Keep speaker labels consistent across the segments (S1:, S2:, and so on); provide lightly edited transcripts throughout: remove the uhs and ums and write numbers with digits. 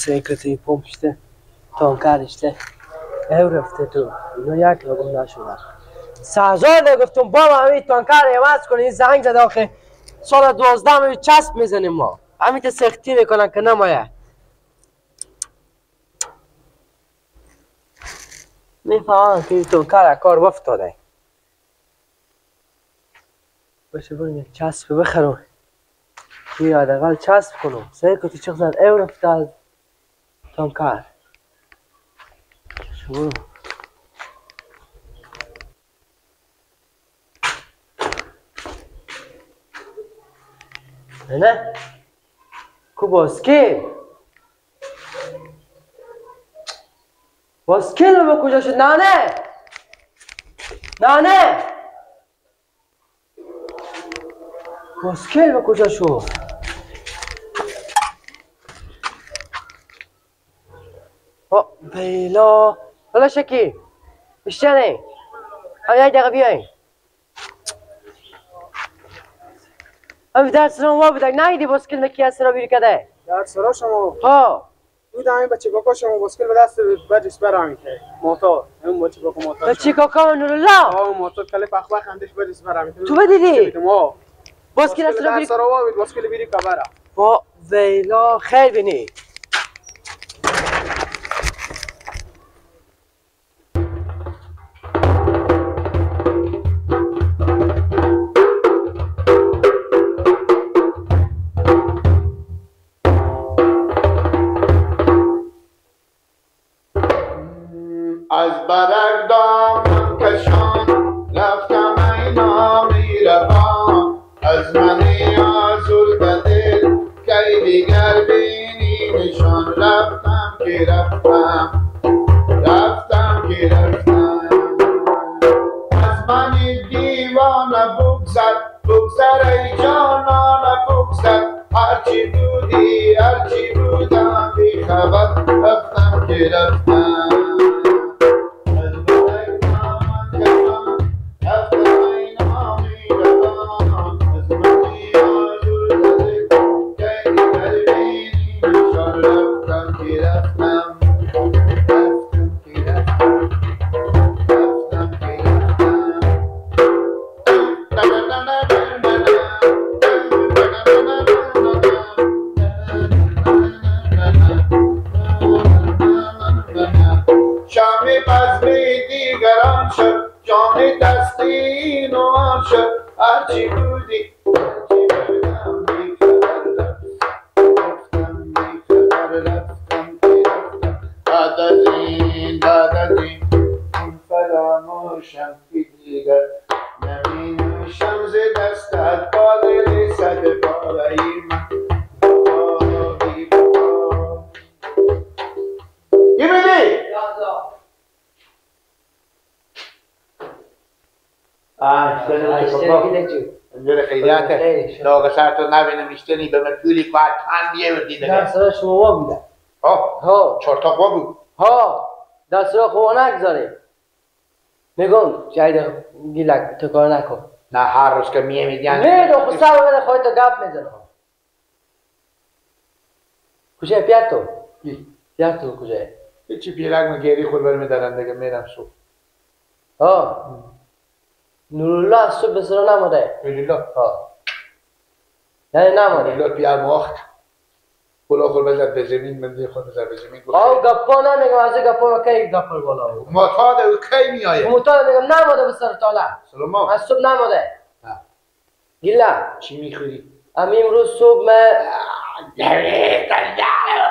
S1: سیکتی پمپ شده تانکرشته او رفته تو اینو یک لگم نشده 3000 گفتم بابا همین تانکر عوض کن. این زنگ زده آخه سال 12 چسب میزنیم ما همین ته سختی میکنن که نمایه. میفهمم که این تانکر کار افتاده. باشه بریم یک چسب بخرم که حداقل چسب کنم. سعی کن تو چقدر او رفته از تانکر. برو نه کو باسکل باسکل ما کجا شد؟ نه نه نه باسکل ما کجا شد؟ بیلا حالا شکی بیشتره هم یک دقیقه بیاین. هم درس رو ما بودک نهیدی باسکل مکی از سرا بیری کده؟
S2: درس را شما
S1: ها
S2: بود همین بچه کاکا شما باسکل به دست بجش برام که موتور همین بچه کاکا موتور
S1: بچه کاکا نورالله
S2: ها موتور کله پخ پخ اندش بجش برام
S1: تو بدیدی؟ باسکل از سرا بیری
S2: درس را بود باسکل بیری کبرا
S1: با ویلا خیر بینی.
S3: از برگ دامن کشان رفتم ای نامی روان، از من آزرده دل کی دیگر بینی نشان. رفتم که رفتم رفتم که رفتم. از من دیوانه بگذر بگذر ای جانانه بگذر، هرچی بودی هرچی بودم بی خبر. رفتم که رفتم هرچی بودی هرچی بودم بی خبر رفتم بی خبر رفتم که رفتم. بعد از این بعد از این فراموشم که دیگر نمی نوشم ز دستت با دل صد پاره من وفا بی وفا.
S2: کی بدی؟
S3: خیلیاته داغ سر تو نبینم اشتنی به من پولی که حتما بیاوردی دیگه.
S1: در سرا شما بوده
S3: ها چهار تا خوا بود
S1: ها در سرا خوا نگذاره میگم جاید گیلک تو کار نکن.
S3: نه هر روز که میمیدی
S1: نه تو خود سر بده خودت گپ میزنه. کجای پیار تو؟ پیار تو کجای؟
S3: هیچی پیرک من گیری خود برمی دارن دیگه میرم صبح.
S1: ها نورالله صبح سرا نموده.
S3: نورالله
S1: ها یعنی نموده.
S3: نورالله پیار ماخت خلا خور بزد به زمین من خود بزد به زمین.
S1: آو گپا نمیگم از گپا کی گپا بالا
S3: معتاد او کی میایه
S1: معتاد میگم نموده به سر تاله
S3: سلام
S1: از صبح نموده. گیلا
S3: چی میخوری؟
S1: ام امروز صبح من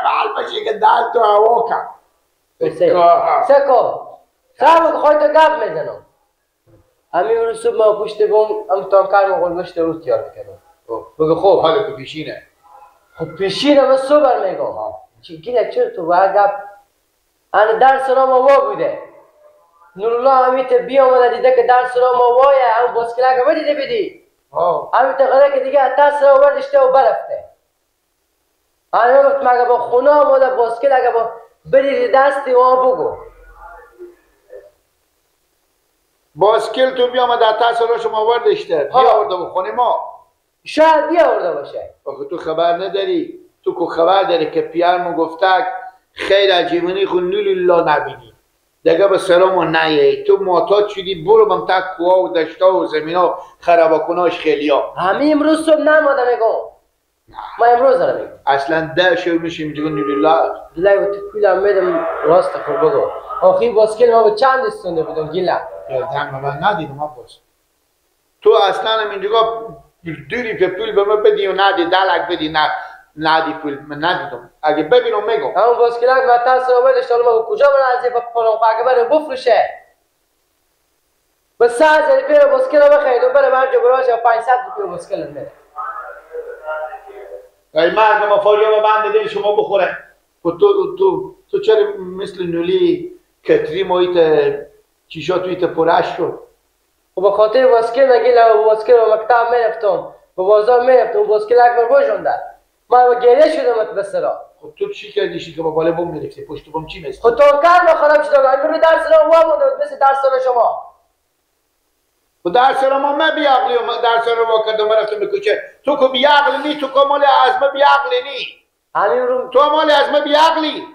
S3: بال باشه که دل تو هوا کن
S1: سکو سر خودت گپ میزنم. ام امروز صبح ما پشت بوم ام تانکر مغول گشت رو تیار میکردم. بگو خب
S3: حالا تو پیشینه.
S1: خب پیشینه من صبح میگم. چی گیره چرا تو باید گپ انا درس را ما وا بوده. نورالله همیت بیامده دیده که درس را ما وایه هم باسکلک بدیده بدی. همیت غره که دیگه تاس را وردشته و برفته. انا گفت مگه با خونه آمده باسکل اگه با بدیدی دستی و بگو.
S3: باسکل تو بیامده تاس را شما وردشته بیاورده به خونه ما.
S1: شاید بیاورده باشه.
S3: آخه تو خبر نداری. تو که خبر داری که پیرمو گفته خیر عجیبونی خو نولیلا نبینی دیگه به سلام نیایی. تو معتاد شدی، برو بم تا کوها و دشتا و زمینا خرابکناش خیلیا.
S1: همه امروز صبح نماده میگم. ما امروز دارم میگم.
S3: اصلا ده شو میشیم دیگه نولیلا.
S1: گیلا و تو پولم میدم راست خور بگو. آخی باسکل ما به چند استونده بودم گیلا.
S3: یادم من ندیدم عباس. تو اصلا اینجا دوری که پول به من بدی و ندی، دلک بدی نه ندی پول من ندیدم. اگه ببینم میگم.
S1: همون باسکلک ما تاس رو بدش ما کجا برای از پولم اگه بره بفروشه. به 3000 روپیه باسکل بخریدم بره برج براش 500 روپیه باسکل میده.
S3: ای مرد ما فاجعه بند دل شما بخوره. تو تو تو چرا مثل نولی کتری مایت چیشا تویت پرش شد؟
S1: و به خاطر باسکل نگی باسکل به مکتب میرفتم، به بازار میرفتم، باسکل اکبر بجونده. من گریه شدم به سرا.
S3: خب تو چی کردی که با باله بوم میرفتی؟ پشت بوم چی مثل؟
S1: خب تو کار ما خراب شد. امروز درس را وا مونده مثل درس را شما.
S3: و درس را ما من بیعقلی و درس را وا کردم رفتم به کوچه. تو که بیعقلی نی، تو که مال از ما بیعقلی نی.
S1: همین رو
S3: تو مال از ما بیعقلی.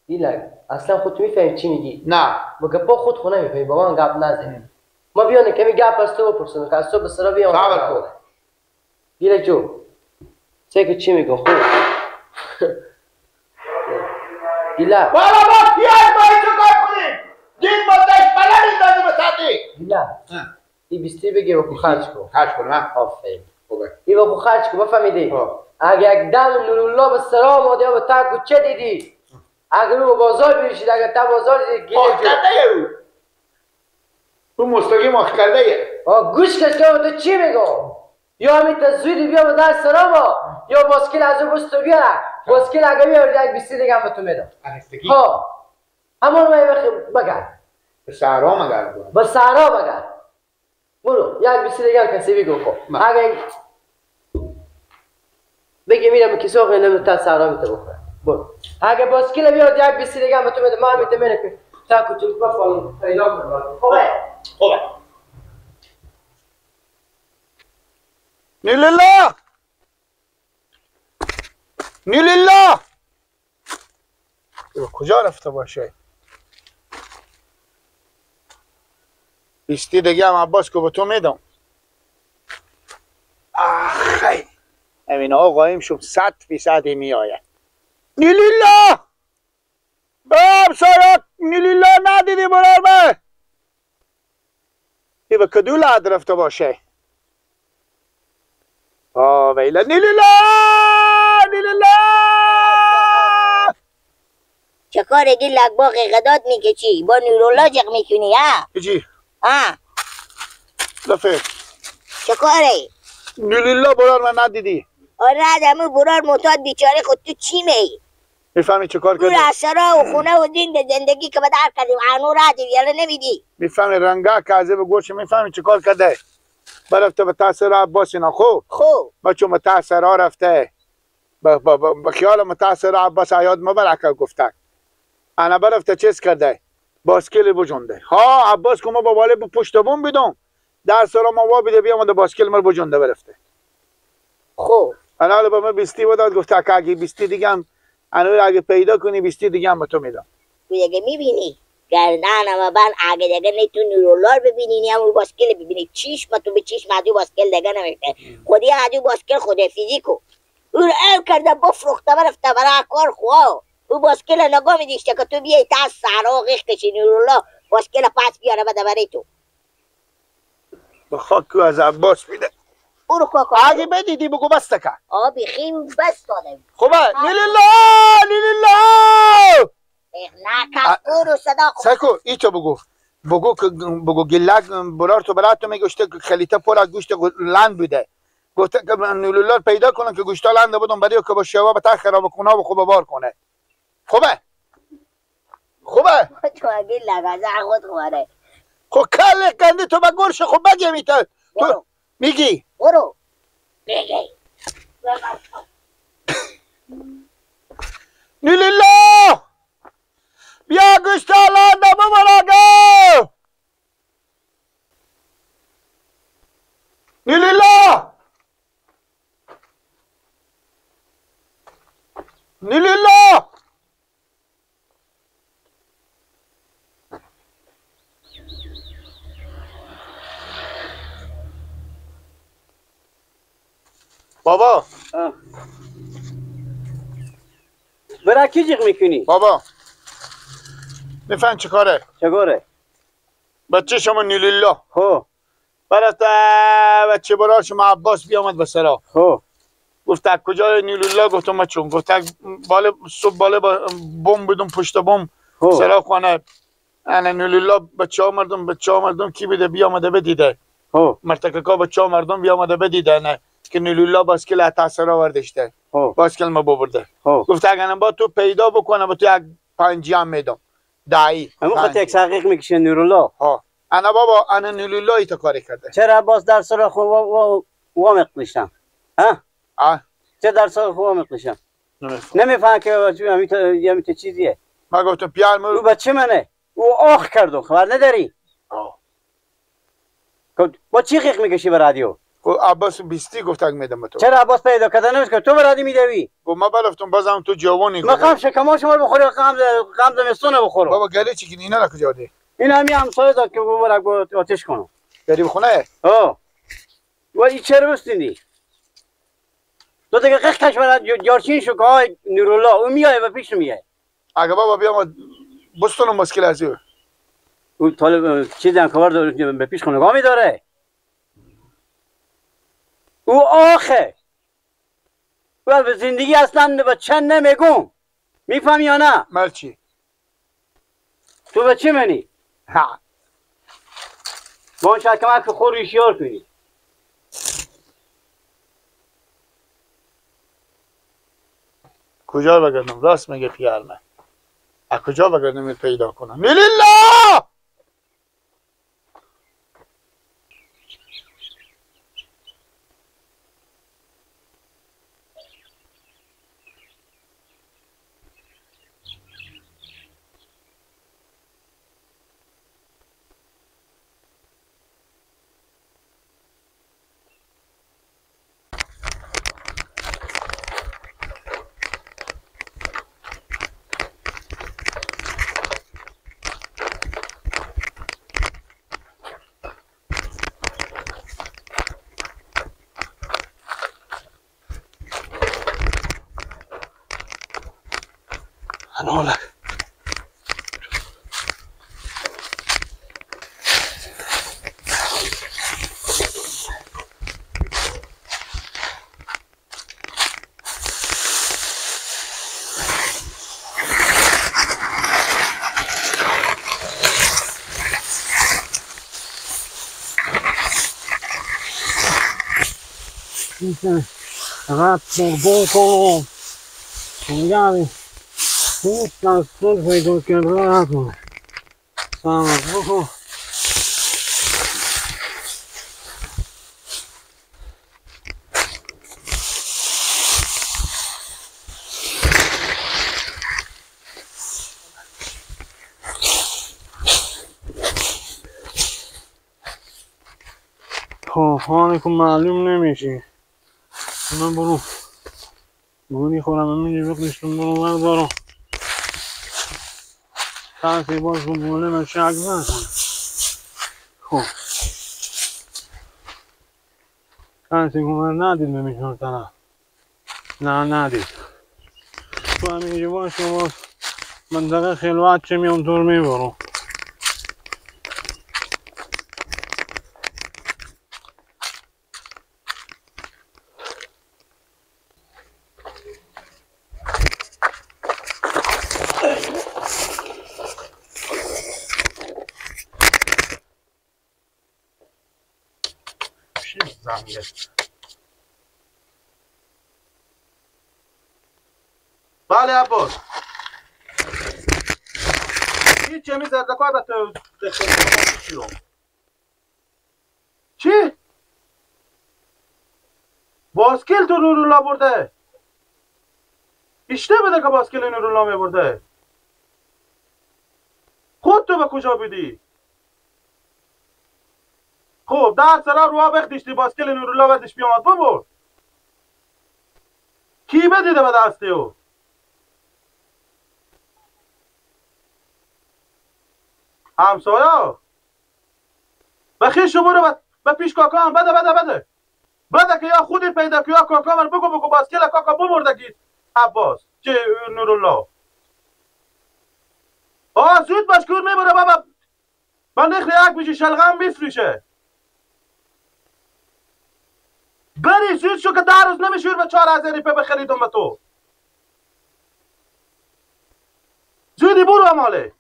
S1: ایلک اصلا خود میفهمی چی میگی؟
S3: نه.
S1: با گپا خود خونه میفهمی، با من گپ نزن. ما بیانه کمی گپ از تو بپرسم که از تو به سرا بیام.
S3: خبر کن.
S1: ایلک جو سه که چی میگم خوب. ایلک
S3: بابا با پیاز باید تو کار کنیم. دین با دشت بلدی داده به صدی.
S1: ایلک ای بیستی بگی بکن خرج کن.
S3: خرج کنم ها؟
S1: آفرین. ای بکن خرج کن بفهمیدی؟ اگه یک دم نورالله به سرا آمده یا به تا کوچه دیدی، اگر رو به بازار بیشید، اگر تا بازار دیدی گیره
S3: آخ کرده او تو مستقیم آخ کرده یه.
S1: آه گوش کش که تو چی میگم؟ یا همین تزویدی بیا به در سراما یا باسکل از او بس تو بیاره. باسکل اگه بیاری یک بیستی دیگه هم به تو میدم. ها همون ما بگرد
S3: به صحرا مگر
S1: به صحرا بگرد برو یک بیستی دیگه هم کسی بگو. خب اگه بگی میرم کسی آقای نمیدونم تا صحرا میته بخوره. برو اگه باسکل بیاد یک بیستی دیگه هم به تو میدم. ما هم میته که تا کوچولو بفعل پیدا کنم. خوبه
S3: خوبه. نیلیلا نیلیلا کجا رفته باشه؟ بیستی دیگه هم عباس که به تو میدم. آخی همین آقا قایم شد 100% میآید. نیلیلا باب سارا نیلیلا ندیدی برار من؟ ای به کدو لعد رفته باشه؟ آه ویلا نیلیلا نیلیلا
S4: چه کار گیلک باقی غداد میکشی با نورولا جق میکنی ها؟
S3: چی؟
S4: ها؟
S3: لفه
S4: چه کاره؟
S3: نیلیلا برار من ندیدی؟
S4: آره آدمو برار معتاد بیچاره. خود تو چی می؟
S3: میفهمی چه کار کردی؟
S4: اون سرا و خونه و دین زندگی که به در کردیم انو را دیگه نمیدی.
S3: میفهمی رنگا که از به گوش میفهمی چه کار کرده؟ برفته به تاثیر عباس اینا. خوب
S4: خوب
S3: ما چون متاثر رفته به خیال متاثر عباس عیاد مبارک گفته انا برفته چیز کرده باسکل بجونده. ها عباس که ما با باله پشت بوم بیدم در سرا ما وا بیده بیام باسکل مر بجونده برفته.
S4: خوب
S3: انا حالا به من بیستی داد گفته که اگه بیستی دیگه هم انا اگه پیدا کنی بیستی دیگه هم به تو میدم.
S4: تو دیگه میبینی گردن و بند اگه دیگه نه تو نورولار ببینی نه همون باسکل ببینی. چیش ما تو به چیش مدو باسکل دیگه نمیفته. خودی ادو باسکل خود فیزیکو او رو ال کرده بفروخته برفته برای کار خواه. او باسکل نگاه میدیشته که تو بیای تا صحرا غیخ کشی نورالله باسکل پس بیاره بده برای تو.
S3: به خاک از عباس میده.
S4: او رو کاکا
S3: اگه بدیدی بگو بس که
S4: آه بیخیم بس دادم.
S3: خوبه نیلیلا نیلیلا
S4: نه که رو صدا
S3: سکو ای تو بگو بگو بگو گلک برار تو برات تو میگوشته خلیطه پر از گوشت لند بوده. گفته که نولولار پیدا کنن که گوشتا لند بودم برای که با شوا به خراب کنه و خوب بار کنه. خوبه خوبه
S4: تو اگه لگازه خود خواره.
S3: خب کله کنده تو به گرش. خب بگی میته تو میگی
S4: برو میگی
S3: نیلیلا بیا گوشت لنده ببر. نیلیلا نیلیلا بابا
S5: برای کی جیغ میکنی؟
S3: بابا میفهم چه کاره؟
S5: چه کاره؟
S3: بچه شما نیلولا
S5: خب
S3: برات بچه برار شما عباس بیامد به سرا.
S5: خب
S3: گفت از کجا نیلولا؟ گفتم ما چون گفت بالا صبح بالا بم بودم پشت بم سرا خانه انا نیلولا بچه ها مردم بچه ها مردم کی بوده بیامده بدیده.
S5: خب
S3: مرتککا بچه ها مردم بیامده بدیده نه که نیلولا باسکل از سرا وردشته باسکل ما ببرده. گفت اگر با تو پیدا بکنم با تو یک پنجی هم میدم دایی.
S5: همون خود یک سقیق میکشه نورالله.
S3: ها انا بابا انا نورالله ایتا کاری کرده.
S5: چرا باز در سر خو و میقلیشم؟ ها؟
S3: آه
S5: چه در سر خو میقلیشم؟ نمیفهم که همیت چیزیه.
S3: ما گفتم پیار مر
S5: او بچه منه او آخ کردو خبر نداری؟
S3: آه
S5: با چی قیق میکشی به رادیو؟
S3: عباس بیستی گفت اگ میدم تو.
S5: چرا عباس پیدا کرده نمیشه که تو به رادیو میدوی؟
S3: گفت ما برفتم بازم تو جوانی.
S5: ما قم شکما شما رو بخوری قم زمستون بخورم.
S3: بابا گلی چی که اینا را کجا دی؟
S5: این همی همسایه داد که برا آتش کنم.
S3: گلی بخونه؟
S5: آه. و این چرا بستیندی؟ تو دیگه قیق کش برا جارچین شو که های نورالله او میایه و پیش میایه.
S3: اگه بابا بیام بستونم مشکل از او.
S5: او طالب چیزی هم کار به پیش خونگاه میداره. او آخه او به زندگی اصلا به چند نمیگم میفهمی یا نه؟
S3: مال چی؟
S5: تو به چی منی؟
S3: ها
S5: با اون شکمک که خور ریشیار کنی.
S3: کجا بگردم؟ راست میگه خیال من از کجا بگردم پیدا کنم؟ نیلیلا
S2: رفت با کنم کنم پیدا کردم خب حالی که معلوم نمیشه من برو میخورم میگه بقیشتون برو بردارم تاسی باز رو بوله من شک نکن. خب کسی که من ندید بمیشون طرف نه ندید تو همینجا باش و باز منطقه خلوت چه میام تو رو میبرم.
S6: بله عباس هیچ چه میزد کار تو چی؟ باسکل تو نورالله برده بیشتر بده که باسکل نورالله میبرده. خود تو به کجا بودی؟ خب در سرا رو بخدیشتی باسکل نورالله بدش بیامد ببرد. کی بدیده به دستی او؟ همسایه بخیش شو برو به پیش کاکا هم بده بده بده. بعد که یا خودی پیدا که یا کاکا بر بگو بگو باسکل کاکا ببرده کی عباس چه نورالله. آه زود باش کور میبره بابا. با نخل یک میشه شلغم میفروشه. بری زود شو که 10 روز نمیشه به 4000 روپیه بخریدم به تو. زودی برو اماله.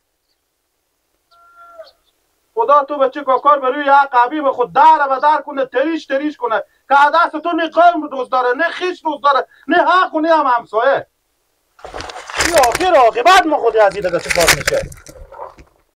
S6: خدا تو بچه کاکار بروی یک قوی به خود در و در کنه تریش تریش کنه که دست تو نه قوم دوست داره نه خیش دوست داره نه حق و نه هم همسایه. این آخر عاقبت ما خودی از این دیگه چه کار میشه.